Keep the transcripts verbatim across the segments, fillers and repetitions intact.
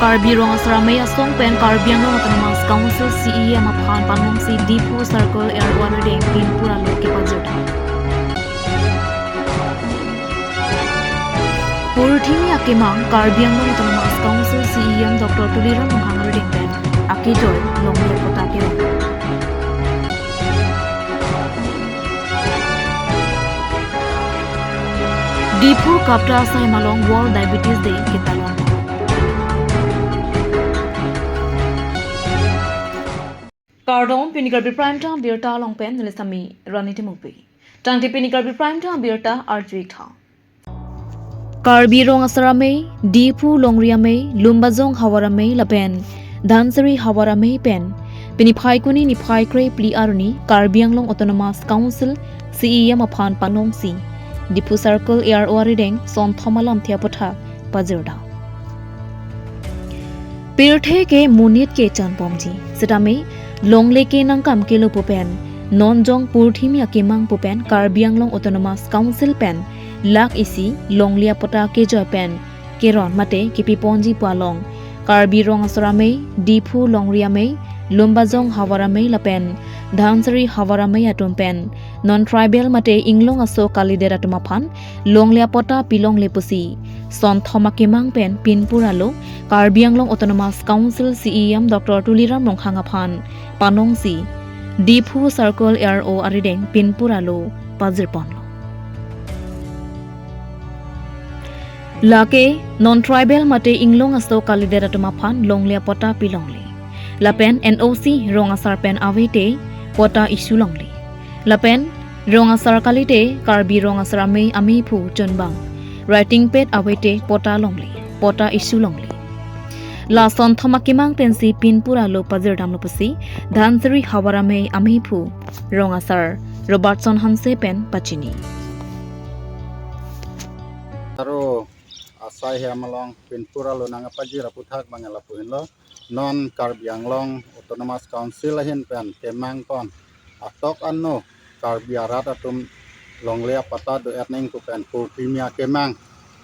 Karbi Rong Asar Amei asong pen Karbi Anglong Autonomous Council C E M aphan panongsi Diphu Circle A R O arideng pinpur alo kepajirta. Purthimi akemang Karbi Anglong Autonomous Council C E M Doctor Tuliram Ronghang arideng pen akejoi longle patta kerong. Diphu Kapta asai malong World Diabetes Day ketalon. Kardom, pini Karbi Prime Time birta along pen neli sami Rani Timungpi. Tangte pini Karbi Prime Time birta arju-ik tha. Karbi Rong Asar Amei, Diphu Longri Amei, Lumbajong Havar Amei lapen Dhansiri Havar Amei pen pini Phaikuni niphai krephli arni Karbi Anglong Autonomous Council C E M aphan panongsi Diphu Circle A R O arideng sonthom alamthe aputhak pajirta. Pirthe ke monit ke chanbomji, setame longle ke nangkam kelo pu pen non jong purthimi akemang pu pen Karbi Anglong Autonomous Council pen lak isi longle apatta kejoi pen keron mate kepiponji pu along Karbi Rong Asar Amei, Diphu Longri Amei, Lumbajong Havar Amei lapen Dhansiri Havar Amei atum pen non tribal mate inglong aso kalidet atum aphan longle apatta pilongle pusi sonthom akemang pen pinpur alo Karbi Anglong Autonomous Council C E M Doctor Tuliram Ronghang aphan panongsi Diphu Circle A R O arideng pinpur alo pajirponlo. Lake non tribal mate inglong aso kalidet atum aphan longle apatta pilongle. Lapen N O C rong asar pen avete patta issue longle. Lapen rong asar kalite Karbi Rong Asar Amei ameiphu chunbang writing pad avete patta longle, patta issue longle. La sonthom akemang pensi pinpur alo pajirdamlo pusi Dhansiri Havar Amei ameiphu rong asar Robertson Hanse pen pachini. Aro asai hem along pinpur alo nangkapajir aputhak bang lapu henlo, non Karbi Anglong Autonomous Council ahin pen kemang kon atok ano Karbi arat atum longle apatta do-et nangji pu pen purthimi akemang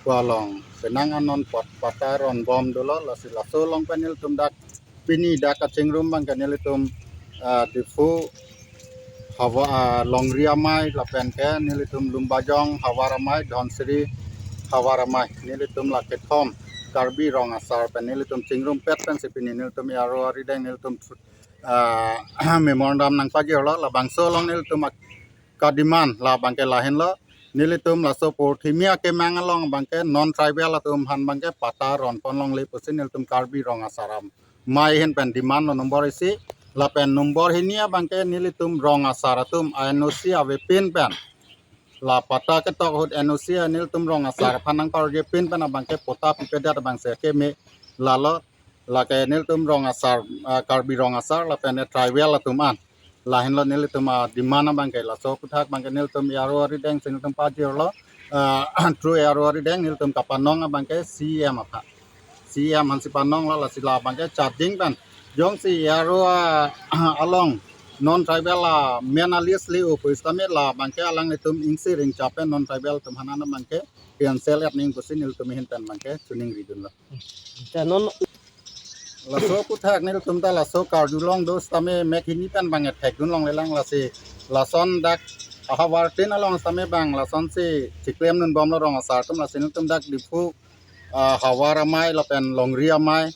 pu along penang anon pot patta ronbom dolo, lasi laso along pen nelitum dak pini dak kachingrum bang ke nelitum, ah, Diphu Havar, ah, Longri Amei lapen ke nelitum Lumbajong Havar Amei, Dhansiri Havar Amei, nelitum la kethom Karbi Rong Asar pen nelitum chingrumpet pensi pini nelitum A R O arideng nelitum, ah, memorandum nangpajirlo. Labangso along nelitum ak-, kademand labang ke lahenlo, nelitum laso purthimi akemang along bang ke non tribal atum aphan bang ke patta ronponlongle pusi nelitum Karbi Rong Asar Amei ahin pen demand lo nombor isi, lapen nombor hini abang ke nelitum rong asar atum N O C avepin pen, la patta ketok ahut N O C nelitum rong asar aphan nangparjepin pen abang ke patta pipedet abang si keme, lalo lake nelitum rong asar, ah, Karbi Rong Asar lapen tribal atum an. Lahenlo nelitum ademand abang ke, laso aputhak bang ke nelitum A R O arideng si nelitum pajirlo, ah, through A R O arideng nelitum kapanong abang ke C E M aphan. C E M aphansi panonglo, lasi labang ke charging pen jongsi A R O, ah, along non tribal amen a-list le-o pu setame labang ke alanglitum ingsi ringchap pen non tribal atum aphan an abang ke cancel-et nangji pusi nelitum ahin pen bang ke choningridunlo. Te non laso aputhak nelitum ta laso karjulong do setame mek hini pen bang thekdunlongle lang, lasi lason dak ahavar tin along setame bang lasonsi chiklemdunbomlo rong asar atum, lasi nelitum dak Diphu, ah, Havar Amei lapen Longri Amei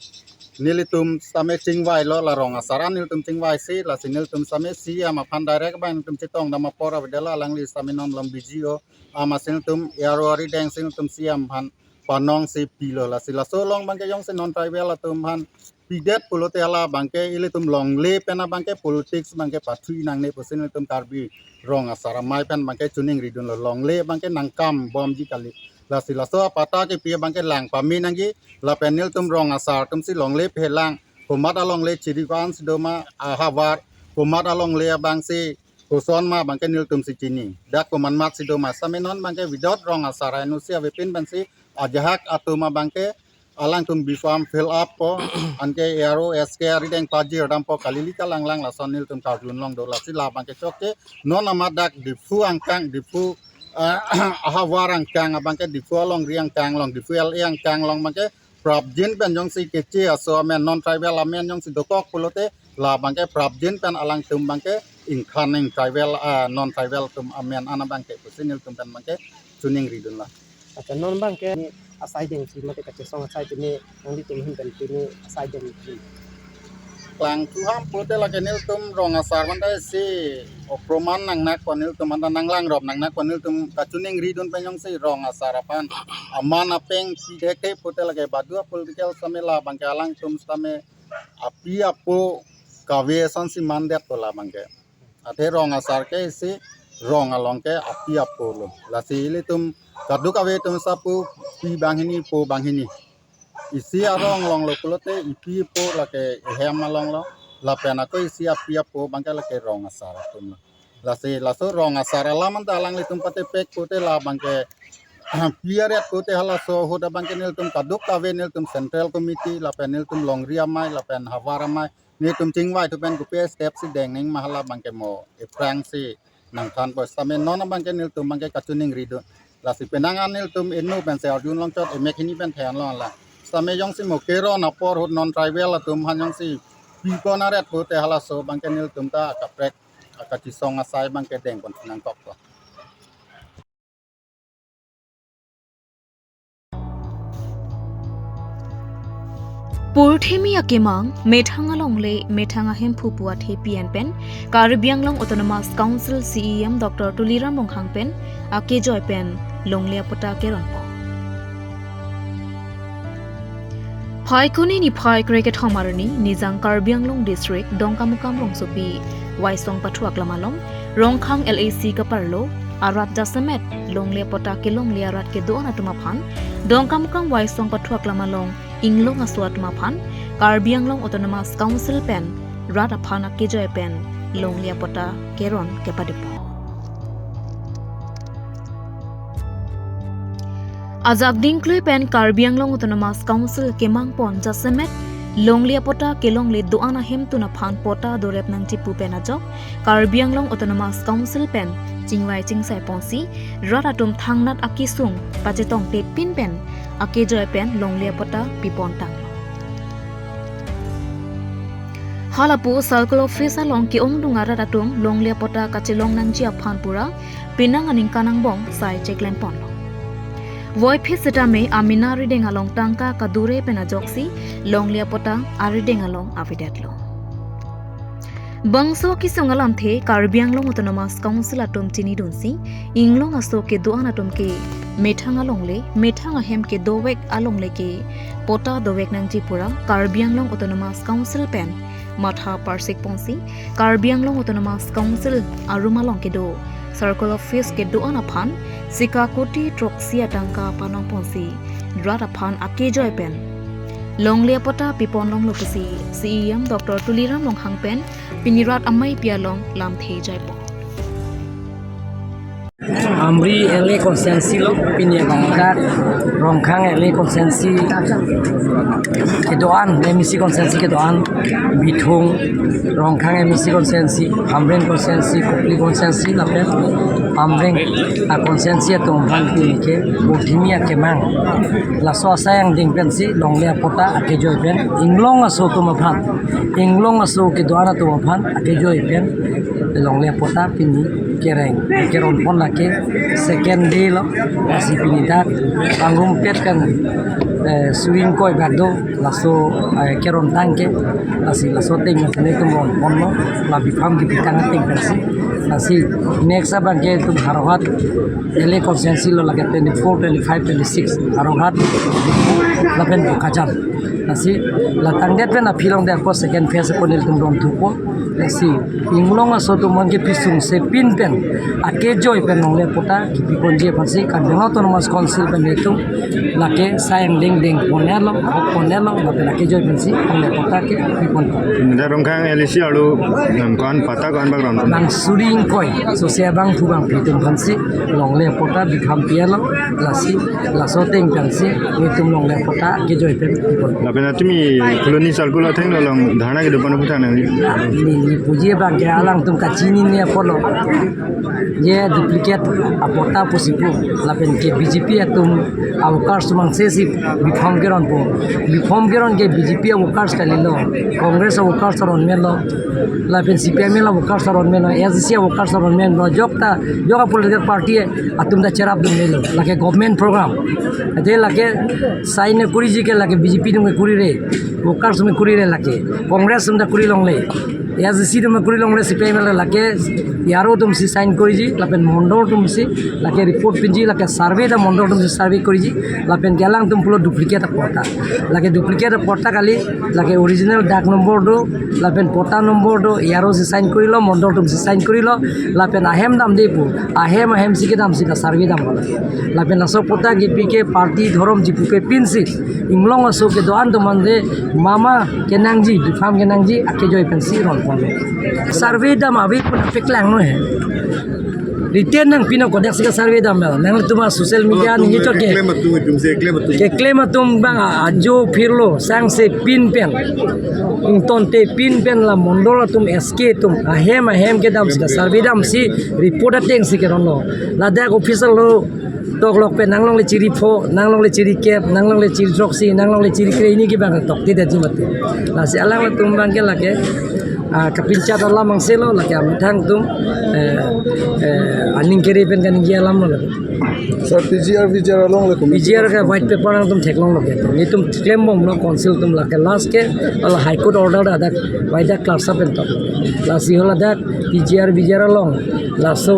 nelitum setame chingvailo, la rong asar an nelitum chingvaisi, lasi nelitum setame C E M aphan direct bang nelitum chetongdam apor avedetlo, alangli setame non lom B G O, amatsi nelitum A R O arideng si nelitum C E M aphan panongsi pilo, lasi laso along bang ke jongsi non tribal atum aphan pidet pulote hala bang ke ilitum longle pen abang ke politics bang ke pathu nangne pusi nelitum Karbi Rong Asar Amei pen bang ke choningridunlo, longle bang ke nangkambomji kali. Lasi laso apatta kepi abang ke lang pame nangji, lapen nelitum rong asar atumsi longle phelang, komat alongle chiri ko-ansi doma, ahavar komat alongle abangsi koson ma bang ke nelitumsi chini. Dak komat matsi doma setame non bang ke without rong asar N O C avepin pensi ajahak atum abang ke alangtum B form fill up po, anke A R O S K arideng pajirdampo, kalili kalanglang lason nelitum karjulong do, lasi labang ke chokche non amat dak Diphu angkang, Diphu, ah, ahavar angkang abang ke, Diphu alongri angkang along, Diphu L A angkang along bang ke prapjin pen jongsi keche aso amen, non tribal amen jongsi dokok pulote, la abangke prapjin pen alangtum abangke ingkhan ing tribal, ah, non tribal atum amen an abangke pusi nelitum pen abangke chiningridun lang. Accha, non abangke pini asai dengsi mate kachesong asai pini nanglitum ahin pen pini asai dengsi. Klangthu ham pulote lake nelitum rong asar mate si oproman nangnak ko nelitum anta nanglangrop nangnak ko nelitum kachiningridun pen jongsi rong asar aphan aman apeng pidek te pulote lake baduwa political sitame la abangke alangtum sitame api apo kave asonsi mandet ko la abangke. Athe rong asar ke isi rong along ke api apo lo. Lasi ilitum kadokave atum sapu pi banghini po banghini. Isi arong along lo pulote ipi po lake ehem along lo. Lapen ako isi api apo abangke lake rong asar atum lo. Lasi laso rong asar alam anta alanglitum patepek pulote la abangke pi aret pulote halaso ahut abangke nelitum kadokave nelitum Central Committee lapen nelitum longri amei lapen havar amei nelitum chingvai thu pen kopi step si deng nangji ma hala abangke mo aphrangsi nangthanpo sitame non abangke nelitum abangke kachiningridun. Lasi penang an nelitum inut pensi arjulong chot emek hini pen the-en longlang. Sitame jongsi mo keron apor ahut non tribal atum aphan jongsi pipon aret pulote halaso abangke nelitum ta akaprek akachesong asai abangke dengpon nangkok to. Purthimi akemang, methang alongle, methang ahemphu pu athepi an pen, Karbi Anglong Autonomous Council C E M Doctor Tuliram Ronghang pen, akejoi pen, longle apota keronpo. Phaikuni niphai krekethom arni, Nijang Karbi Anglong District, Dongkamukam rongsopi, Waisong pathu aklam along, Rongkhang L A C kaparlo, arat jasemet, longle apota kelongle arat kedo-an atum aphan, Dongkamukam Waisong pathu aklam along, inglong aso atum aphan, Karbi Anglong Autonomous Council pen, rat aphan akejoi pen, longle apota keron kepadepo. Ajak dingklui pen Karbi Anglong Autonomous Council kemangpon jasemet, longle apota kelongle do-an ahemtun aphan pota dorep nangji pu pen ajok, Karbi Anglong Autonomous Council pen, chingvai chingsai ponsi, rat atum thangnat akesung, pachetongte pin pen, akejoi pen, longle apota pipon tanglo. Halapu Circle Office along ke-ongdung arat atum longle apota kachelong nangji aphan pura penang aningkan angbong sai cheklem ponlo. Voiphit sitame amena arideng along tangka kadure pen ajoksi longle apota arideng along avedetlo. Bangso kesung alamthe Karbi Anglong Autonomous Council atum chinidunsi, inglong aso kedo-an atum ke methang alongle, methang ahem kedovek alongle ke pota dovek nangji pura Karbi Anglong Autonomous Council pen matha parsik ponsi, Karbi Anglong Autonomous Council arum along kedo Circle Office kedo-an aphan sika koti throksi atangka panong ponsi, rat aphan akejoi pen longle apota pipon longlo pusi C E M Doctor Tuliram Ronghang pen pini rat amei pi along lamthe jaipo. Amri L A constituency lo, pini abangke Rongkhang L A constituency kedo-an, M A C constituency kedo-an, Bithung, Rongkhang M A C constituency, Hamren constituency, Kopili constituency, lapen Hamren a constituency atum aphan pini ke purthimi akemang. Laso asai angdeng pensi longle apota akejoi pen inglong aso atum aphan, inglong aso kedo-an atum aphan akejoi pen longle apota pini kereng keron pon lake second day lo, lasi pini dak pangrumpet kan, eh, suri ingkoi bak do, laso, eh, keron tangke, lasi laso ateng lasi nelitum ron ponlo, la bipham kipitang ateng pensi, lasi next abangke itum Howraghat L A constituency lo lake twenty-four, twenty-five, twenty-six, Howraghat lapen Bokajan. Lasi la tangdet pen aphi longdet po second phase po nelitum ron thupo. Lasi inglong aso atum aphan ke pisung se pin pen akejoi pen longle apota kipi ponji aphansi Karbi Anglong Autonomous Council pen itum lake sai angdeng deng ponlo, hok ponlo, lapen akejoi pensi longle apota ke pipon. Dak Rongkhang L A C arlo, nam ko-an pata ko-an bak ron? Bang suri ingkoi, so se bangphu bangphi atum aphansi longle apota bipham pielo, lasi laso ateng pensi itum longle apota akejoi pen pipon. Lapen atumi Colony Circle atheng along dharna kedo pon aphuthak nangji? Ni Puji abang ke alangtum kachinine apotlo. Je duplicate apatta pusi pu. Lapen ke B J P atum a-workers atum angse si biphom keronpo. Biphom keron ke B J P a-workers kalilo. Congress a-workers aron menlo. Lapen C P I M L a-workers aron menlo. A S D C a-workers aron menlo. Jokta, jok a-political party atum ta cherapdun melo. Lake government program. Ate lake sign kuriji ke lake B J P atum ke kurire. Workers atum kurire lake. Congress atum ta kuri longle. A S D C atum kuri longle, C P I M L lake. Yaro atum si sign kuriji, lapen mondol atum si, lake report pinji, lake survey ta mondol atum si survey kuriji, lapen ke alangtum pulo duplicate apatta. Lake duplicate apatta kali, lake original dak number do, lapen patta number do, yaro si sign kurilo, mondol atum si sign kurilo, lapen ahem damde pu, ahem ahem si kedam si ta survey dam pala. Lapen laso patta kipi ke party dhorom jipupe pinsi, inglong aso kedo-an atum ante mama kenangji, dufam kenangji, akejoi pensi ronponlo. Survey dam ave pu nangpaklang noi he. Written nangpinon kodak si ke survey dam ya. Nangtum a-social media ningje chot ke. Keklem atum, atum si keklem atum. Keklem atum abang a-, ajo phirlo, sangse pin pen. Ingtonte pin pen la mondol atum S K atum. Ahem ahem kedam si ke survey dam si report ateng si keronlo. Ladak official lo. Toklok pen nanglongle chiri pho, nanglongle chiri kep, nanglongle chiri throksi, nanglongle chiri kre hini ke abang toktedetji mati. Lasi alanglitum abang ke lake, ah, kapinchat alam angselo, lake amethang atum, eh, eh, aning kere pen kaningje alamlo lake. Sir, P G R, V G R along le P G R ke white paper nangtum theklonglo ke. Netum klembomlo council atum lake last ke, hala High Court order dak, waida klarsa pen tok. Lasi haladak P G R, V G R along, laso,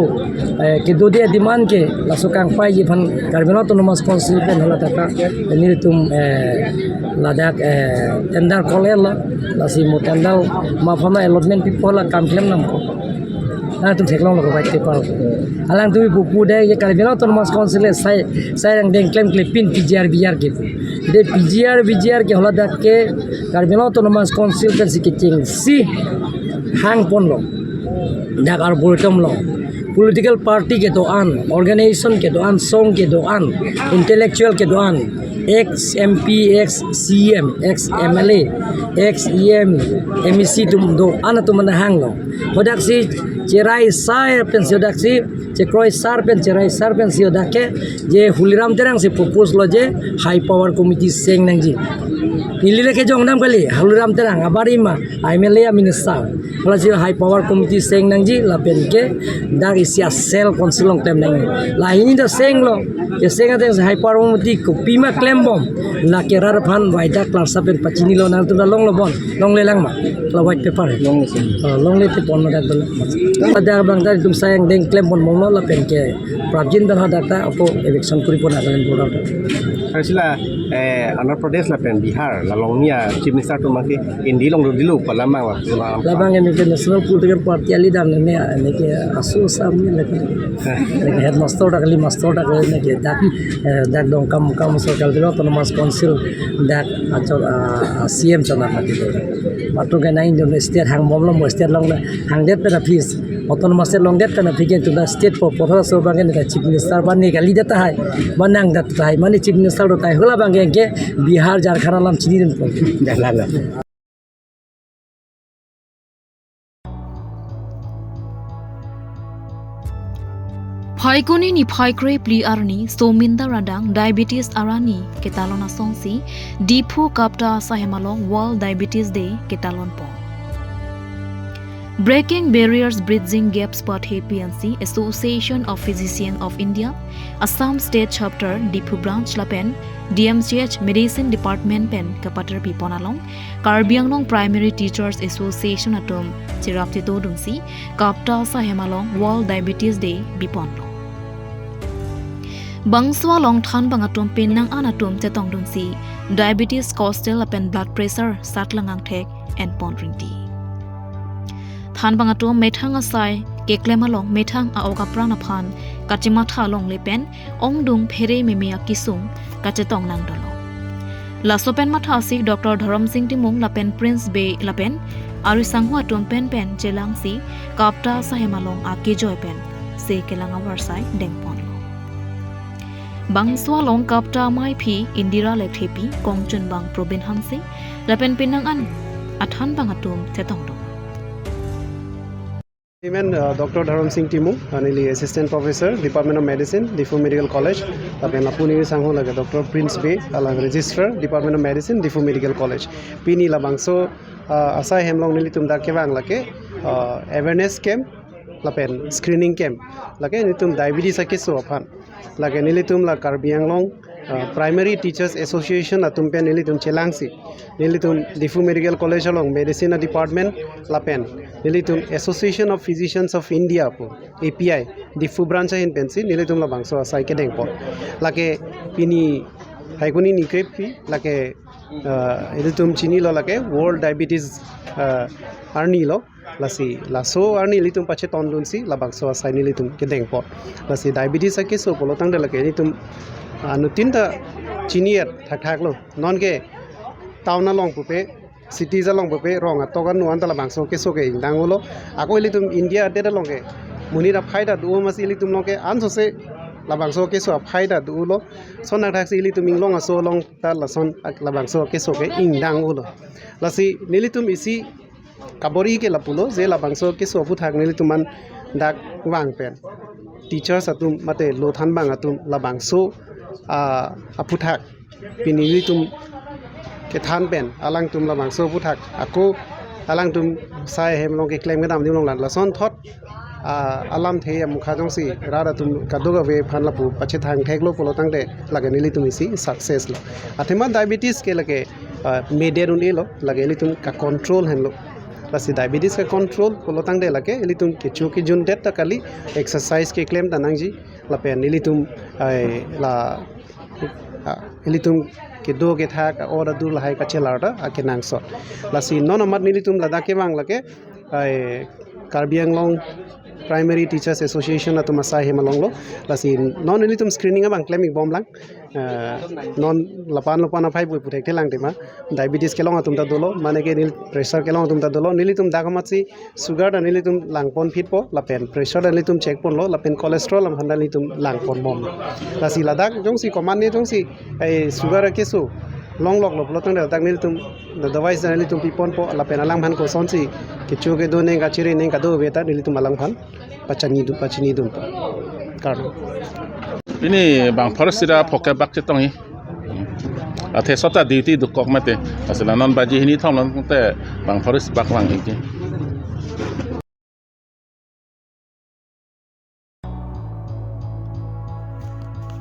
eh, kedo dia demand ke, laso kangpaiji aphan Karbi Anglong Autonomous Council pen haladak ka, netum, eh, ladak, eh, tender call lo, lasi mo tender ma aphan allotment pipo la kam klem nangpo. Nangtum theklonglo ke white paper. Alangtum pupu dei ke Karbi Anglong Autonomous Council sai, sai angdeng klemkle pin P G R V G R ke. De P G R V G R ke haladak ke Karbi Anglong Autonomous Council pensi kechengsi hangponlo. Dak arboretum along. Political party kedo-an, organization kedo-an, song kedo-an, intellectual kedo-an, ex M P, ex C M, ex M L A, ex E M, M E C atum do-an atum anta hanglo. Haladak si cherai sar pensi haladak si, chekroi sar pen, cherai sar pensi haladak ke, je Holiram Terang si propose lo je, high power committee seng nangji. Neli le kejong dam kali, Holiram Terang, abarima, M L A, minister. Lasi high power committee seng nangji, lapen ke dak isi a-cell council along klem nangji. La hini ta senglo, keseng ateng si high power committee kopima klembom, lake rat aphan waida klarsa pen pachinilo, nangtum ta longlo bon, longlelang ma, la white paper. Longle sir. Oh, longle te pon dak dolo. Dak abang ta itum sai angdeng klem ponbomlo lapen ke prapjin pen hadak ta apo eviction kuri pon akan border. Sir, isi la, eh, Andhra Pradesh lapen Bihar, la along nia Chief Minister atum abang ke indi along dodilo pu alam abang la. Labang ke neke National Political Party a-leader ne, neke aso sam ne lake. Neke headmaster ta kali, master ta kali neke dak, eh, dak Dongkamukam Sorkar dilo, Autonomous Council dak achor, ah, ah, C M chonat mati do. Matro ke nang India state hangbomlo, mo state along hangdet pen aphi, Autonomous State longdet pen aphi ke tu da state po, po laso abang ke ne Chief Minister abang ne kalidet tahai, abang nangdet tahai, mane Chief Minister do tahai, hala abang ke Bihar, Jharkhand alam chinidunpo. Jalala. Phaikuni niphai krephli arni Sominda Radang diabetes arni ketalon asonsi Diphu KAPTA asai hem along World Diabetes Day ketalonpo. Breaking Barriers, Bridging Gaps pathepi ansi Association of Physicians of India, Assam State Chapter, Diphu Branch lapen D M C H Medicine Department pen kapater pipon along Karbi Anglong Primary Teachers Association atum cherap chetongdunsi KAPTA asai hem along World Diabetes Day biponlo. Bangso along thanbang atum penang an atum chetongdunsi diabetes, cholesterol lapen blood pressure satlang angthek enpon rinti. Thanbang atum methang asai keklem along methang a-ok apran aphan kachematha longle pen ongdung phere meme akesung kachetong nangdolo. Laso pen mathasi Doctor Dharamsing Timung lapen Prince Bey lapen arisangho atum penpen chelangsi KAPTA asai hem along akejoi pensi kelang avarsai dengponlo. Bangso along KAPTA amaiphi Indira Lekthepi, kongchunbang Probin Hanse lapen penang an athanbang atum chetongdun. Amen, uh, Doctor Dharam Singh Timung, uh, neli Assistant Professor, Department of Medicine, Diphu Medical College. Lapen lapu neli sangho lake Doctor Prince Bey, alang Registrar, Department of Medicine, Diphu Medical College. Pini labangso, uh, asai hem along nelitum dak kevang lake, uh, awareness camp, lapen screening camp. Lake nelitum diabetes akeso aphan. Lake nelitum la Karbi Anglong, uh, Primary Teachers Association atum pen nelitum chelangsi, nelitum Diphu Medical College along Medicine Department lapen nelitum Association of Physicians of India pu, A P I, Diphu branch ahin pensi nelitum labangso asai kedeng apot. Lake pini Phaikuni ni krepi, lake, uh, ilitum chinilo lake World Diabetes, uh, arni lo. Lasi laso arni ilitum pachetongdunsi labangso asai nelitum kedeng apot. Lasi diabetes akeso pulo tangte lake ilitum, ah, anuttin ta chini-et thakthak lo. Non ke town along pupe, cities along pupe, rong atok anu anta labangso keso ke ingdang-olo. Ako ilitum India adet along ke monit aphai ta do, amatsi ilitum along ke ansose labangso keso aphai ta do-olo. Lason athaksi ilitum inglong aso along ta lason ak-, labangso keso ke ingdang-olo. Lasi nelitum isi kabor-i ke lapulo, je labangso keso aphuthak nelitum an dak vang pen teachers atum mate lo thanbang atum labangso, ah, aphuthak pini nelitum kethan pen alangtum labangso aphuthak ako alangtum asai hem along keklem kedam adim along lan lason thot, ah, alamthe amukha jongsi rat atum kadokave aphan lapu pachethang theklo pulo tangte lake nelitum isi success lo. Athema diabetes ke lake, ah, mede un-elo, lake ilitum ka-control henlo. Lasi diabetes ka-control pulo tangte lake ilitum kecho kejun det ta kali, exercise keklem ta nangji, lapen ilitum, ai, la, ah, ilitum kedo kethak, order do lahai kachelar ta akenangsot. Lasi non amat nelitum ladak kevang lake, ai, Karbi Anglong Primary Teachers Association atum asai hem along lo. Lasi non nelitum screening abang klem-ik bomlang. Eh, non lapu-an lapu-an aphai bui puthek thelang tema. Diabetes kelong atum ta dolo, mane ke neli pressure kelong atum ta dolo. Nelitum dak amatsi sugar ta nelitum langpon phitpo, lapen pressure ta nelitum check ponlo, lapen cholesterol aphan ta nelitum langpon bom. Lasi ladak jongsi komatne jongsi, eh, sugar keso longloklo pulo tangte ladak nelitum, the device ta nelitum piponpo, lapen alangphan kosonsi kecho kedo neng kachere neng kadokave ta nelitum alangphan pachini dun, pachini dun. Karno. Pini bang forest sira phoke bak chetongji. Athe sota duty dokok mate. Asila non baji hini thom lon te bang forest bak vangji.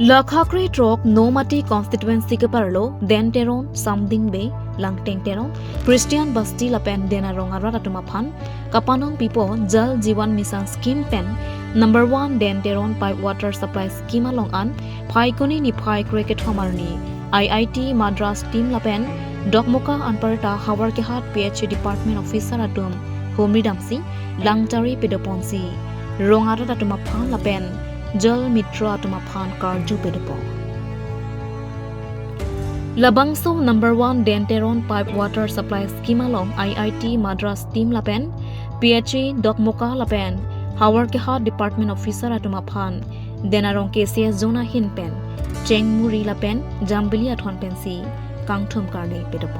Lakha kre throk Nomati constituency keparlo, Den Teron, Samding Bey, Langteng Teron, Christian Basti lapen Den Arong arat atum aphan kapanong pipo Jal Jeevan Mission scheme pen number one Den Teron pipe water supply scheme along an Phaikuni niphai kre kethom arni I I T Madras team lapen Dokmoka anparta Howraghat P H E department officer atum humri damsi langchari pedoponsi rong arat atum aphan lapen Jal Mitra atum aphan karju pedopo. Labangso number one Den Teron pipe water supply scheme along I I T Madras team lapen P H E Dokmoka lapen Howraghat department officer atum aphan Den Arong K C S zone ahin pen chengmuri lapen jambili athon pensi kangthum karle pedopo.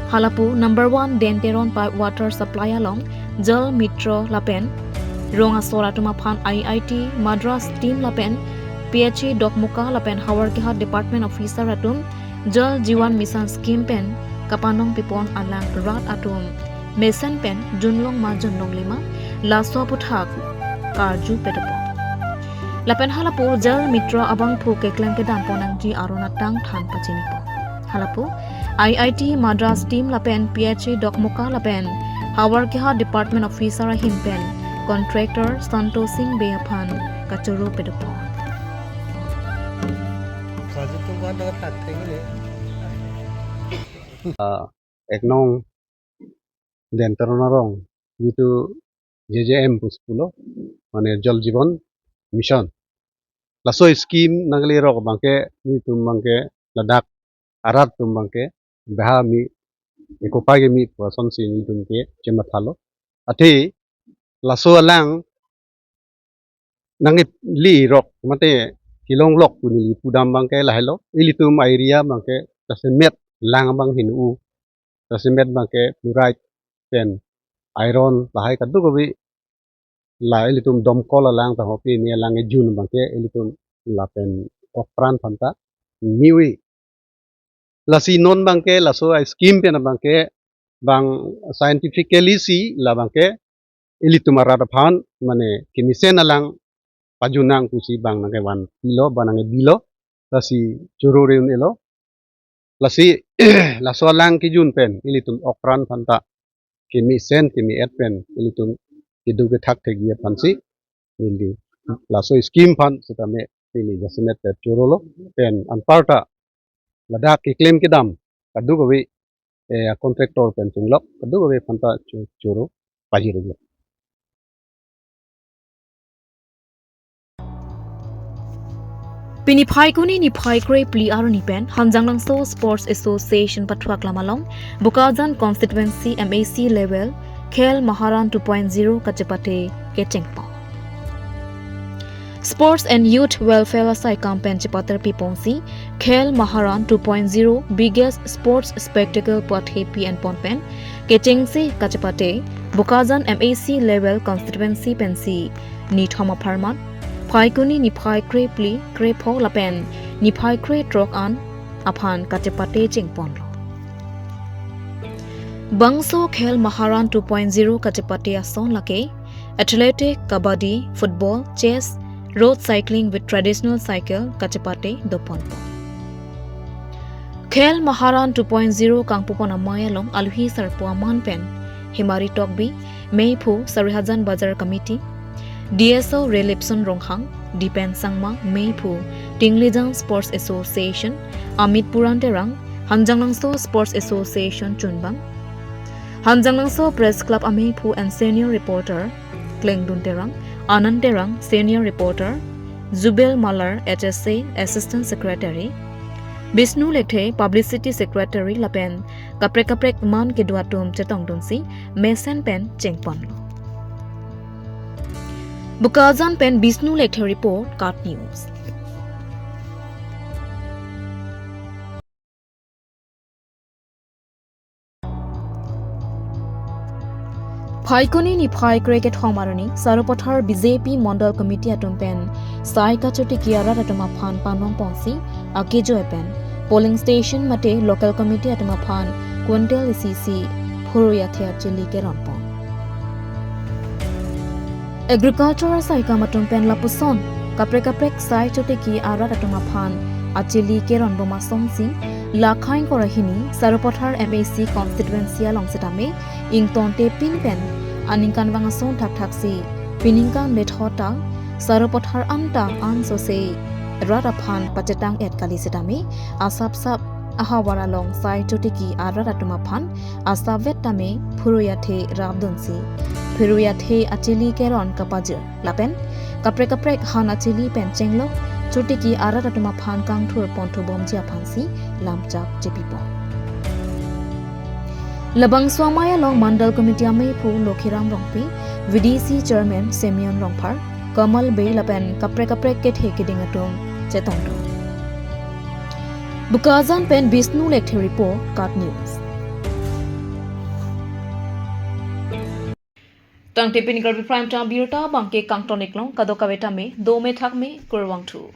Halapu number one Den Teron pipe water supply along Jal Mitra lapen rong asor atum aphan I I T Madras team lapen P H E Dokmoka lapen Howraghat department officer atum Jal Jeevan Mission scheme pen kapanong pipon alang rat atum mesen pen junlong ma junlongle ma laso aphuthak karju pedopo. Lapen halapu Jal Mitra abangphu keklem kedam pon nangji aron atang than pachinipo. Halapu I I T Madras team lapen P H E Dokmoka lapen Howraghat department officer ahin pen contractor Santosh Singh Bey aphan kachoro pedopo. Ah, ek nong Den Teron arong, jitu J J M pusi pulo, mane Jal Jeevan Mission. Laso scheme nangli rok abangke, nelitum abangke ladak arat atum abangke beha mi, ekopai ke mi pu asonsi nelitum ke chemathalo. Athe laso alang nangli rok mate kelonglok pu neli pudam abangke lahelo. Ilitum area abangke jasemet lang abang hinu, jasemet abangke fluoride pen iron lahai kadokave la ilitum Domkol alang ta ho pini alang kejun abangke ilitum lapen okpran aphanta niwi. Lasi non abangke laso a-scheme pen abangke bang scientifically si labangke ilitum arat aphan mane kemesen alang pajunang pusi bang nangkevan pilo, bang nangkebilo, lasi choro reun elo. Lasi laso alang kejun pen ilitum okpran aphanta kemesen keme-et pen ilitum kedo kethak thekji aphansi ili laso scheme aphan sitame ili jasemet pet chorolo pen anparta ladak keklem kedam kadokave, eh, contractor pen chenglok kadokave aphanta cho- choro pajirlo. Pini Phaikuni niphai krephli arni pen Hanjanglangso Sports Association pathuaklam along Bokajan Constituency M A C level Khel Maharan two point zero kachepate kechengpon. Sports and Youth Welfare asaikam pen chepatar piponsi Khel Maharan two point zero biggest sports spectacle puathe pi enpon pen kechengsi kachepate Bokajan M A C level constituency pensi nithom apharman Phaikuni niphai krephli krepho lapen niphai krethrok an aphan kachepate chengponlo. Bangso Khel Maharan two point zero kachepate ason lake athletic, kabaddi, football, chess, road cycling with traditional cycle kachepate doponpo. Khel Maharan two point zero kangpupon amei along aluhi sarpo aman pen Hemari Tokbi, meiphu Sarihajan Bazar Committee, D S O Relipson Ronghang, Dipen Sangma, meiphu Tinglijan Sports Association, Amit Puran Terang, Hanjanglangso Sports Association chunbang, Hanjanglangso Press Club ameiphu and senior reporter Klengdun Terang, Anand Terang, senior reporter, Zubel Malar, H S A assistant secretary, Bishnu Lekthe, publicity secretary lapen kaprek kaprek man kedo atum chetongdunsi mesen pen chengponlo. Bokajan pen Bishnu Lekthe report, KAT News. Phaikuni niphai krekethom arni Sarupathar B J P Mondol Committee atum pen sai kachotiki arat atum aphan panongponsi akejoi pen polling station mate local committee atum aphan quintal isi isi phurui athe achili keronpon. Agriculture asaikam atum pen lapuson kaprek kaprek sai chotiki arat atum aphan achili keronbom asonsi la khaing kora hini Sarupathar M A C constituency along sitame ingtonte pin pen aningkanvang ason thakthak si piningkan methot ta Sarupathar anta ansose rat aphan pachetang-et kali sitame asapsap ahavar along sai chotiki arat atum aphan asapvet tame phurui athe rapdunsi phurui athe achili keron kapajir lapen kaprek kaprek han achili pen chenglok chotiki arat atum aphan kangthur ponthubomji aphansi lamchak chepipon. Labangso amei along Mandal Committee ameiphu Lokhiram Rongpi, V D C Chairman Simeon Rongphar, Kamal Bey lapen kaprek kaprek kethe keding atum chetongdun. Bokajan pen Bishnu Lekthe report, KAT News. Tangte pini Karbi Prime Time abirta abangke kangton-iklong, kadokave tame dome thakme, kurvangthu.